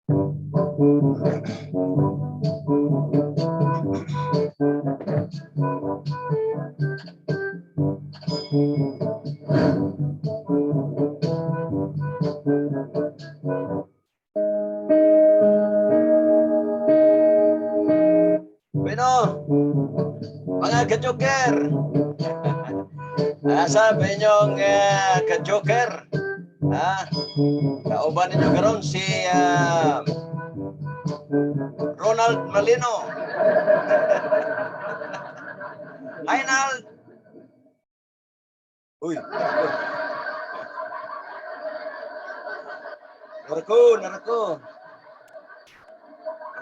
Bueno, mga ka-joker. Asa ba inyong ka-joker? Ha? Kauban ninyo karon si Ronald Malino. Hi, Nald! Uy, narako, narako.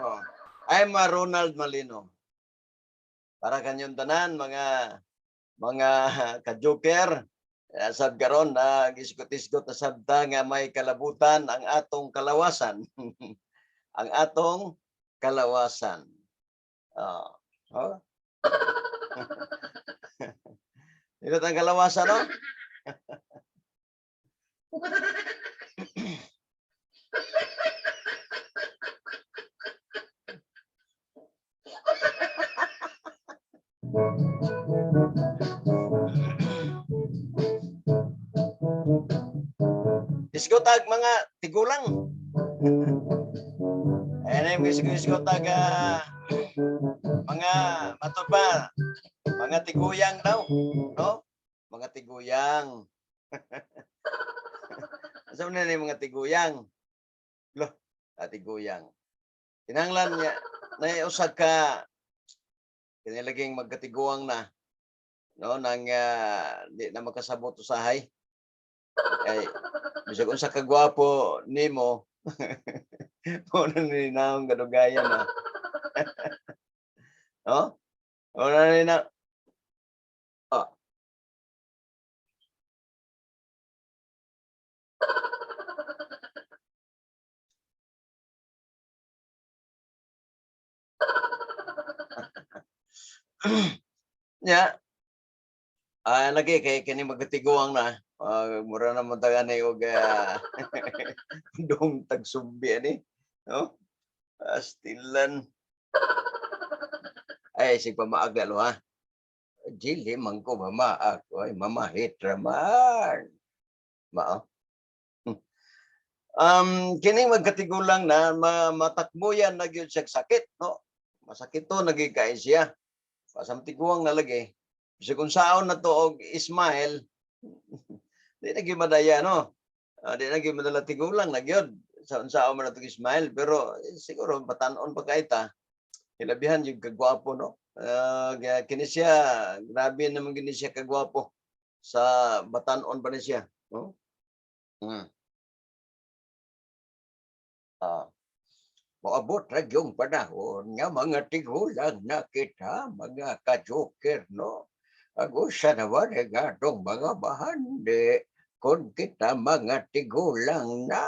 Oh, I'm Ronald Malino. Para kanyong tanan, mga ka-joker, sad karon na gisgot-isgot na sabta nga may kalabutan ang atong kalawasan. Ang atong kalawasan. Oh. Oh. Ito ang kalawasan, no? Isgotag mga tigulang. Ayan yung isgotag mga matod pa, mga tiguyang daw, no? Mga tiguyang. Asa man na yung mga tiguyang? Lo, tiguyang. Kinahanglan niya na usag ka kinilaging magkatiguang na, no, nang di na makasabot usahay. Ay bisag unsa ka gwapo nimo, mo na ni naong kadugayan na. No? Mo na ni na. Ah. Nya. Ah, lagi kay kini magkatiguang na. Mura na man taga ni og dong tagsumbi ani, no? Astilan. Ay, sig pamaag lo ha. Dili man ko mamaag, oy, mamahit raman. Mao. Kining magkatigulang na matakbuyan na gyud siya sakit, no? Masakit to naging kay siya. Pasam tiguang na lagi. Bisag kung saon na to og Ismael, di na gyud madaya, no? Di na gyud madala, tigulang na gyud. Sa unsaon man na to Ismael, pero siguro batan-on pa kay ta. Hilabihan yung kagwapo, no? Kini siya, grabe naman kini siya kagwapo sa batan-on pa ni siya, no? Moabot ra yung panahon nga mga tigulang na kita, mga ka-joker, no? Ag usa naman ang atong mga bahandi kung kita mga tigulang na.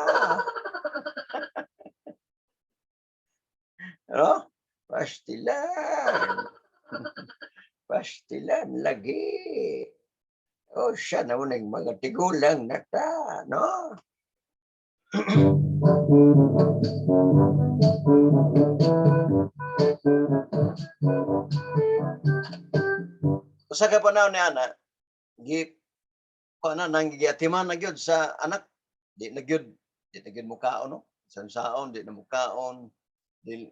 No? Pastilan. Pastilan lagi. O siya naman ang mga tigulang na ta, no? Usa ka panahon ni ana, gi kuan na nang giatiman na gyud sa anak, di na gyud mukaon, no? Sansaon di na mukaon, di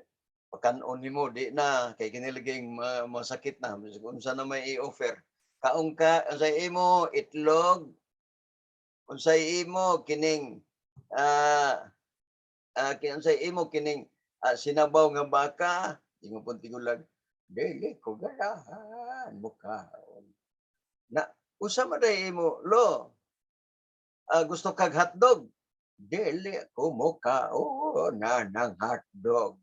pakanon nimo di na kay kinilaging masakit na. Bisag unsa na may i-offer, kaon ka, unsay imo itlog, unsay imo kining unsay imo kining sinabaw nga baka, ingon pong tigulang, Dili ko ganahan mukaon. Unsa man day imo lo? Gusto kag hotdog? Dili ko mukaon na ng hotdog.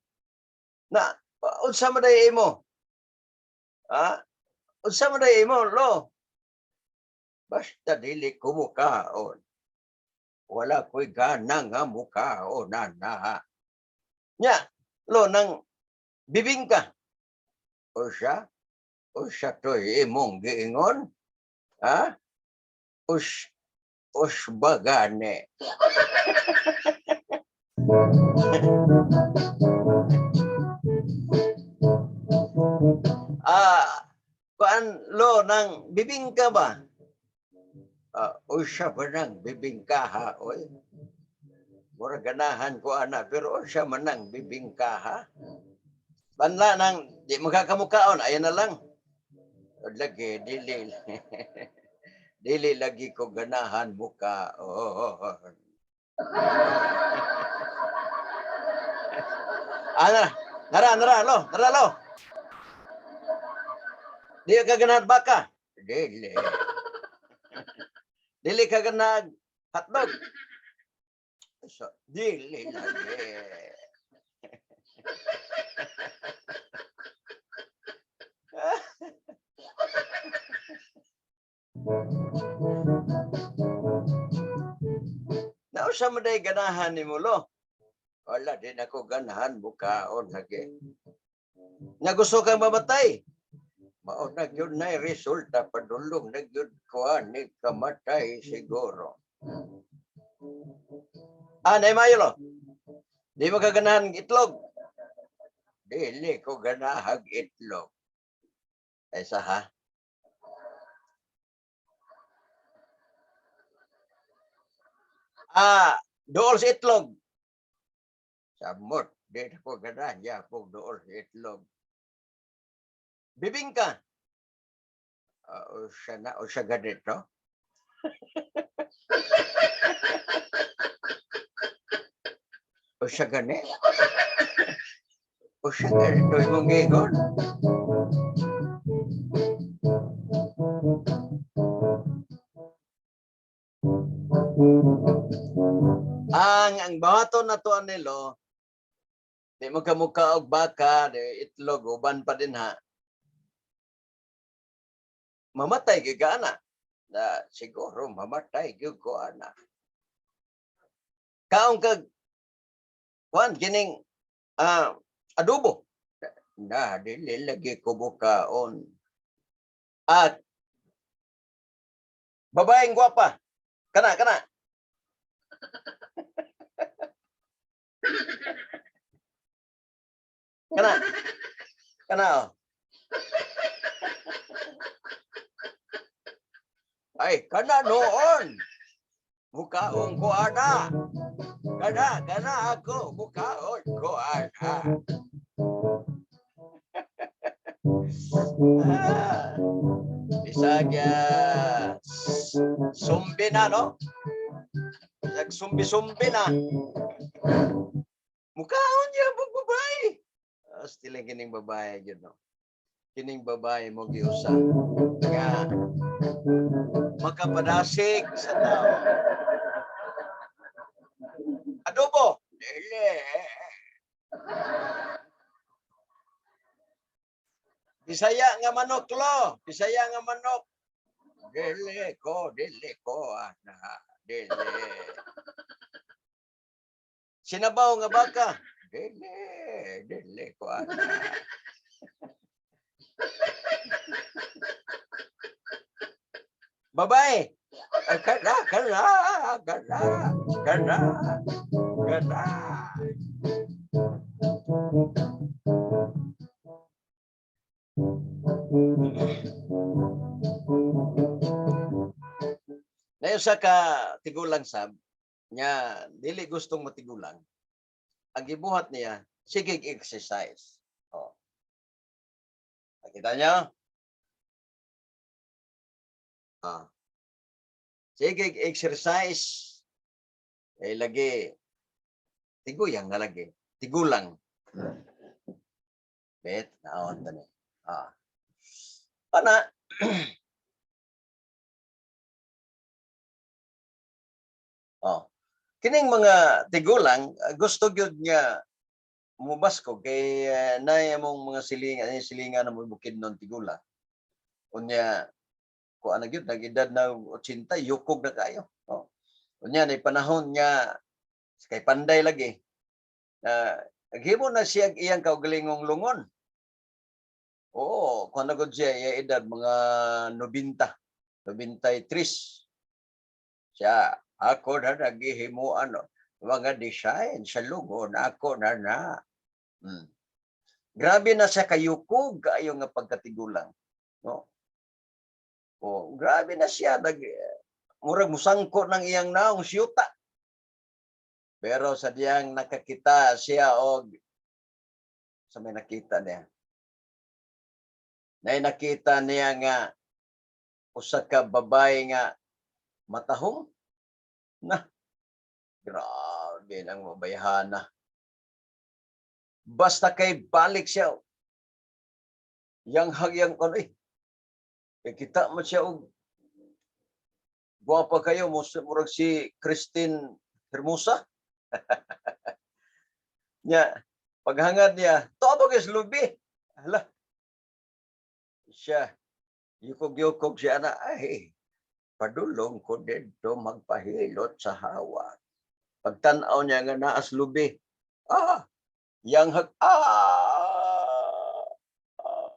Na unsa man day imo? Unsa man day imo lo? Basta dili ko mukaon. Wala ko'y gana nga mukaon na na. Nya lo, nang bibingka? O siya? O siya to'y imong giingon? Ha? Us, us bagane. Ah, kuan lo nang bibingka ba? Ah, unsa ba nang bibingkaha, oy? Mura ganahan ko ana, pero unsa man nang bibingkaha? Banla nang di magkakamukaon, ayan na lang. Lagi dili dili lagi ko ganahan muka. Oh. Ah, nara, nara, nara, lo, nara, lo. Di ka ganahan baka. Dili. Dili ka ganahan hotdog. So, dili lagi. Nausa mo day ganahan ni mo, lo? Wala din ako ganahan mukaon lagi. Nga gusto kang mamatay. Mao na gyud na resulta, padulong na gyud ko ani kamatay siguro. Ah, nay mayo, lo. Di mo ka ganahan itlog. Dili ko ganahag itlog. Ay sa ha. Ah, dool sa itlog. Samot, di ko ganahan yapog dool sa itlog. Bibingka. Ah, usa na usa ganito. Usa gani. Usa ganito imong gigon. Ang bahaton na to nilo, di mo kamuka og baka, di itlog, uban pa din ha. Mamatay gyud ka ana. Na siguro mamatay gyud ko ana. Kaon kag kuan kining adobo. Na dili lagi ko bukaon. At babaeng gwapa. Kana kana. Kana. Kana oh. Ay kana noon. Mukaon ko ana. Kana kana ako mukaon ko ana. Ah. Bisag sumbi na, no? Bisag sumbi-sumbi na. Mukhaon niya ang babae. Still kining babae yun, no? Kining babae mo giusa. Nga makapadasig sa tao. Adobo. Dili. Bisaya nga manok, lo. Bisaya nga manok. Dili ko ana. Dili. Sinabaw nga baka. Dili, dili ko ana. Babae. Ay, kana, kana, kana, kana, kana. Nayo sa ka tigulang sab nya dili gustong matigulang. Ang gibuhat niya, sige exercise. Oh. Nakita niyo? Ah. Sige exercise. Eh lagi tiguyang na lagi. Tigulang. Bet naon tani. Ah. Ana oh. Kining mga tigulang gusto gyud nga mubasko kay naay among mga silingan, ay silingan na mo bukid non tigulang. Unya kuan na gyud nag-edad na 80, yukog na kayo. Oh. Unya nay panahon nga kay panday lagi. Na naghimo na siya iyang kaugalingong lungon. Oo, kuan na gud siya iya edad mga 90, 93. Siya, ako na naghihimo ano. Mga design sa lungon ako na na. Grabe na siya kayukog kaayo nga pagkatigulang, no? Oh, grabe na siya nag murag musangko ng iyang naong siyuta. Pero sa diyang nakakita siya og sa may nakita niya. Nay nakita niya nga usa ka babae nga matahom na, grabe nang mabayhana. Basta kay balik siya. Yang hagyang ano eh. Kay kita mo siya og guwapa kayo mo, murag si Kristine Hermosa. Nya paghangad niya, tuo kay lubi. Hala. Siya, yukog-yukog siya na, ay, padulong ko dito magpahilot sa hawak. Pagtan-aw niya nga naas lubi. Ah, Yang hag ah. Ah.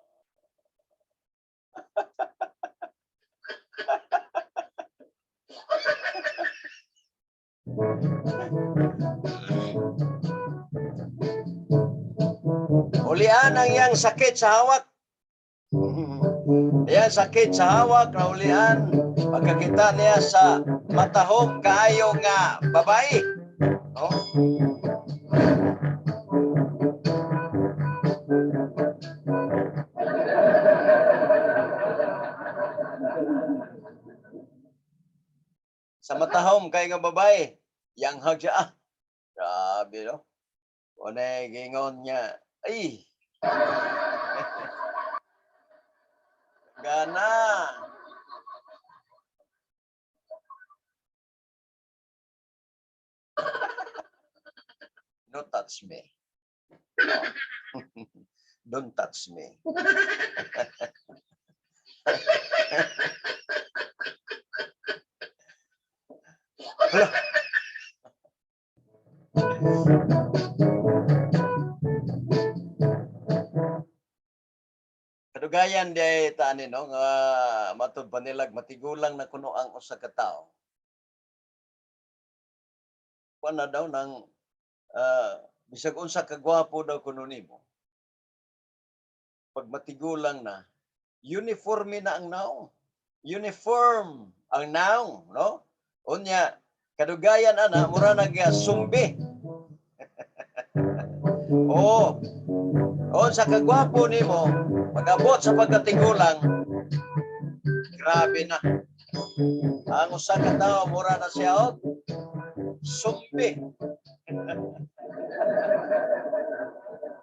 Ulian ang iyang sakit sa hawak. Iyang sakit sa hawak, naulian pagkakita niya sa matahom kaayo nga babae. No? Sa matahom kay nga babae, yang hag siya. Ah, grabe, no? One gingon niya, ay, gana. No touch me. No. Don't touch me. Hala. Kadugayan di tani, no, nga matud pa nilag matigulang na kuno ang usa ka tawo. Kuan na daw nang bisag unsa ka gwapo daw kuno nimo. Pag matigulang na, uniforme na ang naong. Uniform ang naong, no? Unya, kadugayan ana mura nag sumbi. Oo. Unsa ka gwapo nimo, pag-abot sa pagkatigulang, grabe na. Ang usa ka tawo mura na siya og sumbi.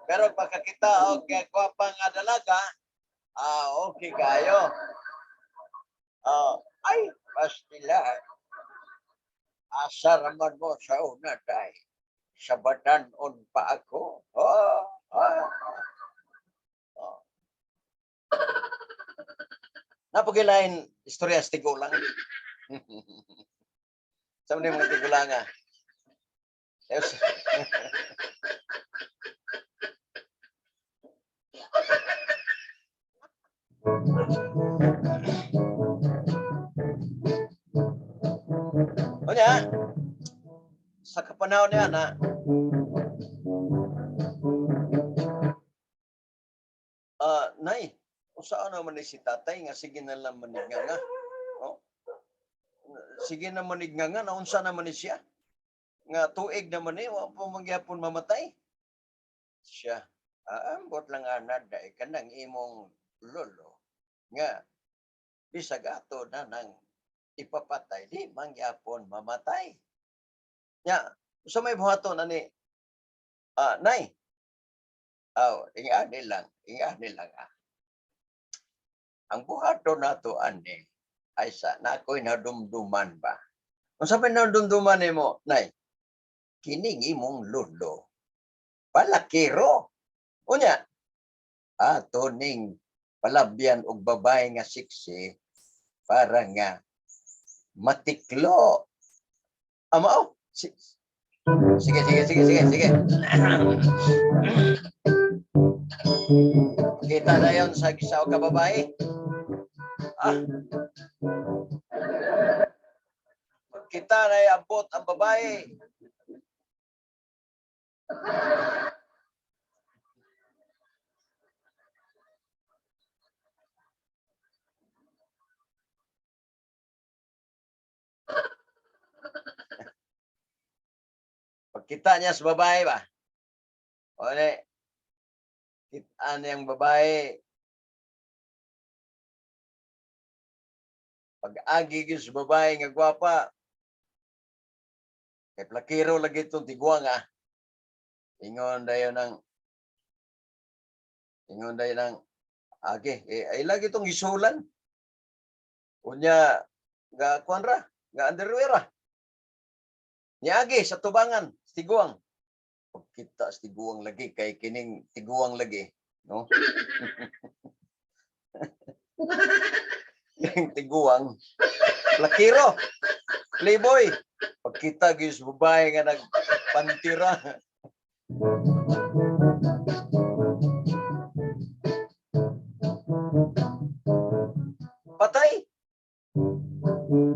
Pero pagkakita og gwapa nga dalaga, ah, okay kayo. Ah, Ay, pastila. Asa raman mo sa una, day. Sa batanon pa ako. Oh, ah. Oh. Napagilain istorya sa tigulang. Sa mga tigulang ah. Yes. Unya, sa kapanahon niya na ah, nay, usaan naman ni si tatay nga sige na lang manig nga nga. Oh. Sige na manig nga nga, naunsa naman ni siya. Nga tuig naman ni, wa pa mangyapon mamatay. Siya, aambot lang ana day kanang imong lolo nga bisag ato na nang ipapatay di mangyapon mamatay. Nya, usa may buhaton ani ah, nay, Aw, ingani lang ah. Ang buhaton nato ani ay sa nakoy nadumduman ba. Unsa may nadumduman nimo, nay? Kining imong lolo palakiro. Unya, Ato ning palabyan og babae nga siksi para nga matiklo. Ama oh. Sige, sige, sige, sige, sige. Kita na yon sa isa ka babae. Ah. Kita na abot ang babae. Pagkita niya sa babae ba? O ne, kita niyang babae, pag-agi gyud sa babae nga gwapa, kay plakero lagi itong tiguang ah. Ingon dayon ng agi, eh, ay lagi itong isulan. Unya, ga kuan ra, ga underwear ra. Niagi sa tubangan, sa tiguang. Pagkita sa tiguang lagi, kay kining tiguang lagi, no? Kining tiguang, plakero, playboy. Pagkita gyud sa babae nga nagpantira. Patay.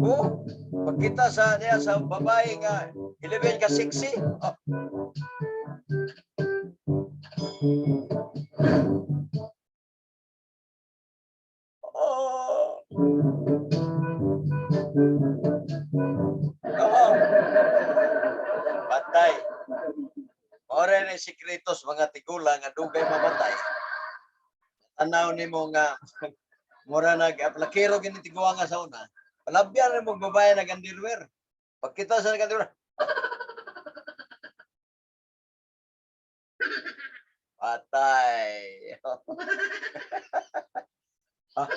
Oh, pagkita sa niya sa babae nga 11 ka sexy. Oh. Oh. Oo. Patay. Ora ni sikretos mga tigulang nga dugay mamatay. Tanaw nimo nga mura nag plakero gini tiguang nga sa una. Palabyan mo babae nag underwear. Pagkita sa nag underwear. Patay. Ah.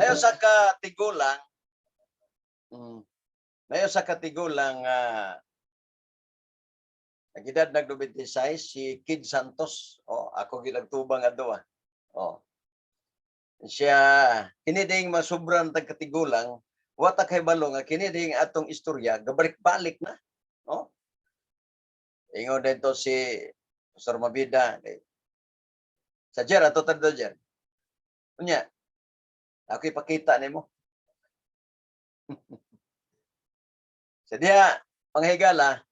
Ayo sa katigulang, Nayo sa katigulang nagedad nag 96 si Kid Santos. Oh, ako ginagtubang adto ah. Oh. Siya kini ding masubran tag katigulang, wa ta kay balo nga kini ding atong istorya gabalik-balik na. Oh. Ingon dito si Pastor Mabida. Eh, sa Jer ato tadto Jer. Unya, ako ipakita nimo. Sa diha, mga higala,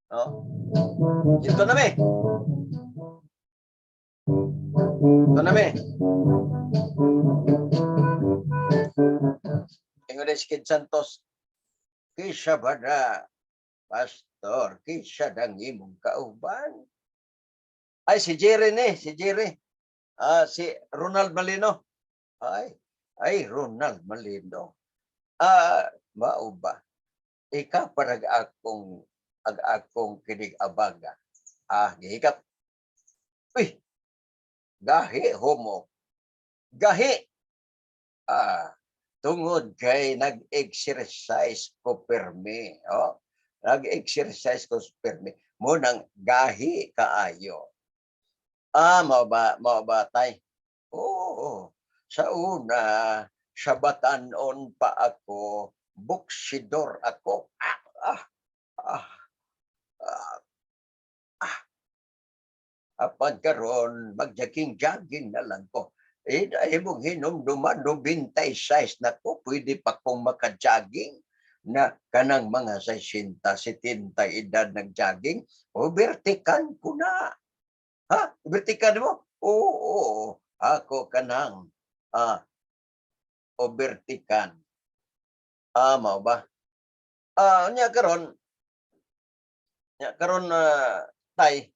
no? Dito na mi. Dito na mi. Ingon din si Kid Santos, Kisa ba na, Pastor, kisa ng imong kauban? Ay, si Jerry ni, si Jerry. Ah, si Ronald Malino. Ay, ay, Ronald Malino. Ah, mao ba? Ikaw parag akong ag akong kinig abaga. Ah, gihikap. Uy, Gahi homo. Gahi. Ah, tungod kay nag-exercise ko permi. Oh, nag-exercise ko permi. Mo nang gahi kaayo. Ah, mao ba tay? Oo. Sa una, sa batanon pa ako, boksidor ako. Ah, ah, ah, ah, ah. Apan karon mag-jogging-jogging na lang ko. Eh, dahil mong hinumduman, 96 na ko, pwede pa kong maka-jogging na kanang mga 60, 70 edad nag-jogging, o vertikan ko na. Ha? Vertikan mo? Oo, ako kanang overtikan. Ah, mao ba? Ah, unya karon. Nya karon tay,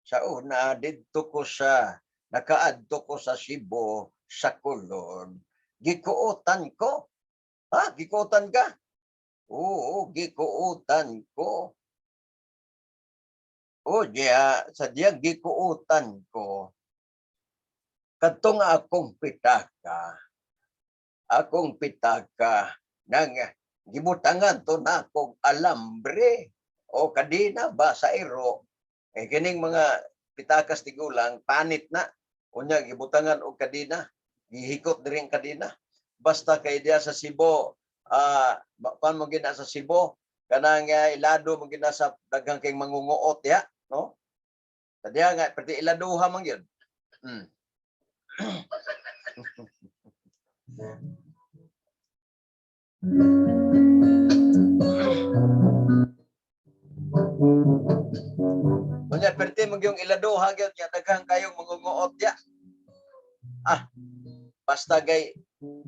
Sa una, didto ko sa, nakaadto ko sa Cebu, sa Colon. Gikuotan ko. Ha? Gikuotan ka? Oo, gikuotan ko. O diya, sa diyang gikuotan ko, kadtong akong pitaka, nang gibutangan to na akong alambre o kadina ba sa iro, eh kining mga pitakas tigulang, panit na. Unya gibutangan og kadena, gihikot diri ang kadena. Basta kay diya sa Cebu, pan mo gina sa Cebu, kanang ilado mo gina sa daghang kay mangunguot diha, no? Sa diha nga perti iladuha man gyud. Unya perti mo gyung iladuha gyud nga daghang kayong mangunguot diha. Ah, basta kay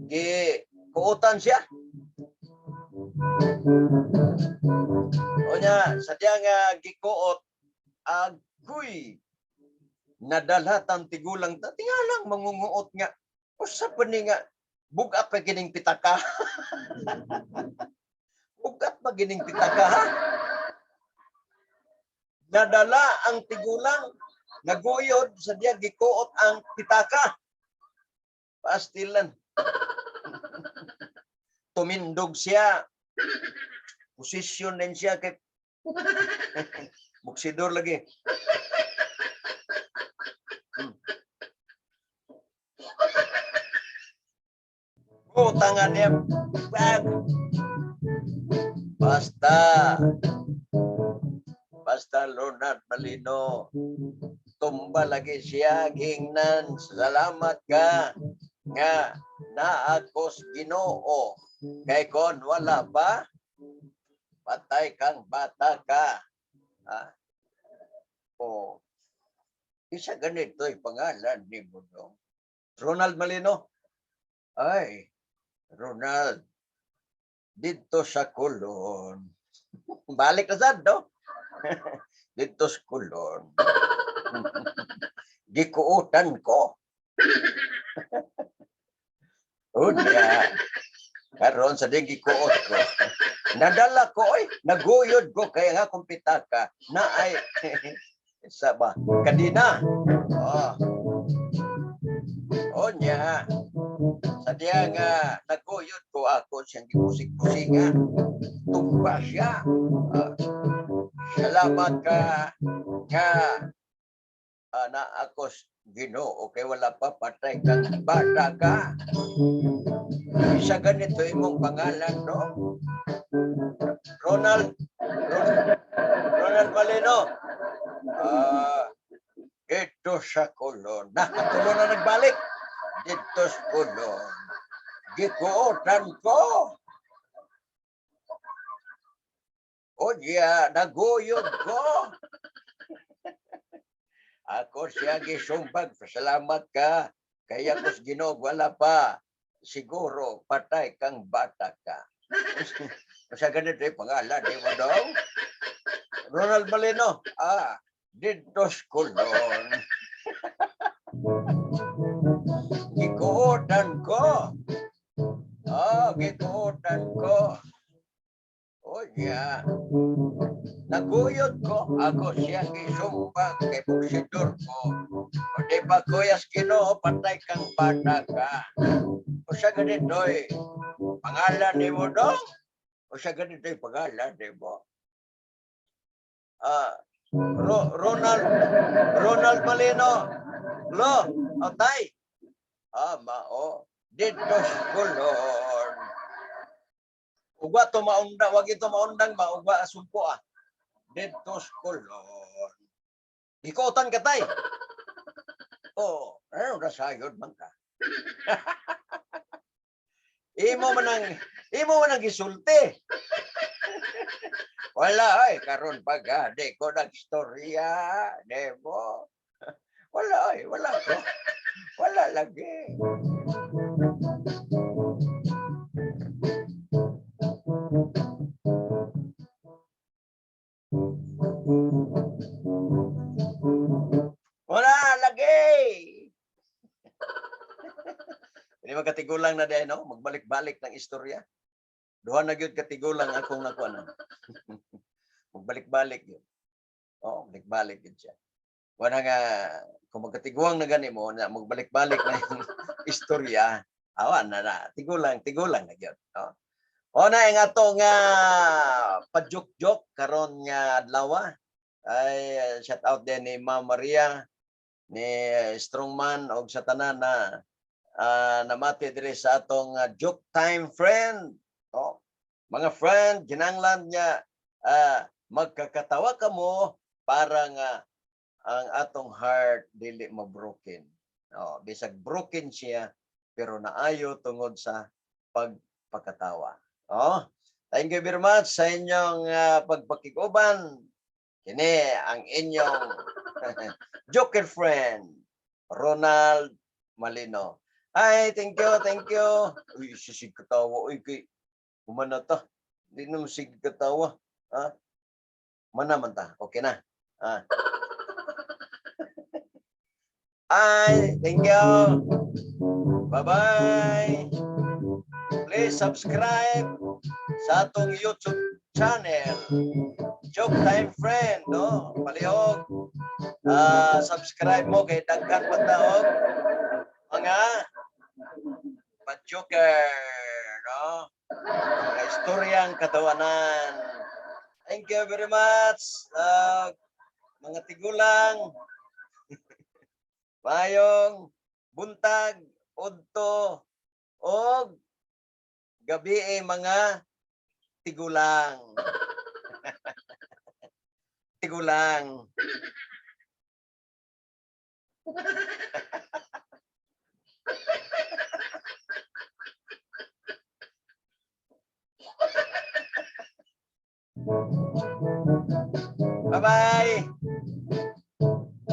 gi kuutan siya. Unya sa diha nga gikuot, agoy, nadala tang tigulang ta, tingalang mangunguot nga usa pa ni nga bugat pa kining pitaka. Bugat pa kining pitaka, ha. Nadala ang tigulang, naguyod sa diya gikuot ang pitaka. Pastilan. Tumindog siya. Posisyon din siya kay boksidor lagi. Oh, tangan niya. Bag. Basta. Basta Leonard Malino. Tumba lagi siya, gingnan. Salamat ka nga naakos Ginoo. Kay kon wala pa, patay kang bata ka. Ha? Oh. Isa ganito'y pangalan ni mo, no? Ronald Malino. Ay, Ronald, dito sa Colon. Balik na sad, no? Dito sa Colon. Gikuutan ko. Unya, karon sa di gikuot ko. Nadala ko, oy, naguyod ko kaya nga akong pitaka Na ay sa ba? Kadina. Oh. Unya, sa diya nga naguyod ko, ako siyang gipusig-pusingan. Tumba siya. Ah, salamat ka nga na ako Ginoo kay wala pa, patay kang bata ka. Isa ganito imong pangalan, no? Ronald Ronald, Ronald Malino. Ah, dito sa Colon. Na, Tulo na nagbalik. Dito sa Colon. Gikuotan ko. O diya, naguyod ko. Ako siya gisumbag. Salamat ka. Kaya ko sa Ginoo wala pa. Siguro patay kang bata ka. Sa ganito yung pangalan, di mo daw? Ronald Malino. Ah, dito sa Colon. Gikuotan ko. Ah, gikuotan ko. O yeah. Naguyod ko. Ako siya gisumbag kay buksidor ko. O di ba kuyas Ginoo, patay kang bata ka. O sa ganito'y pangalan ni mo dong? O sa ganito'y pangalan ni mo? Ah, Ronald Ronald Malino. Lo, atay. Ah, mao. Dito sa Colon. Ugwa to maunda, wag ito maundang ba, ugwa sumpo ah. Dito sa Colon. Ikutan ka tay. Oh, ano nasayod man ka? Imo man ang gisulti. Wala ay, karon pa gani ko nagstorya, nemo. Wala ay, wala ko. Wala lagi. Wala lagi. Hindi magkatigulang na din, no? Magbalik-balik ng istorya. Duha na gyud katigulang akong nakuha na. Magbalik-balik yun. Oo, balik-balik yun siya. Wala nga, kung magkatiguang na gani mo, na magbalik-balik na yung istorya, awan na na, tigulang, tigulang na gyud. No? O na, nga to nga pajuk-jok karon nga adlaw. Ay shout out din ni Ma'am Maria, ni Strongman og sa tanan na namati diri sa atong Joke Time Friend. Oh, mga friend, kinanglan niya magkakatawa kamo para nga ang atong heart dili ma-broken. Oh, bisag broken siya pero naayo tungod sa pagpakatawa. Oh, thank you very much sa inyong pagpakiguban. Kini ang inyong Joker friend, Ronald Malino. Ay, thank you, thank you. Uy, sisig katawa. Uy, kay, humana ta. Hindi na sig katawa. Ha? Mana man ta. Okay na. Ah. Ay, thank you. Bye-bye. Please subscribe sa atong YouTube channel, Joke Time Friend, no? Palihog. Subscribe mo kay daghan pa ta og mga pa-joker, no? Mga istoryang katawanan. Thank you very much, mga tigulang. Mayong buntag, udto, og gabi eh, mga tigulang. Tigulang. Bye-bye.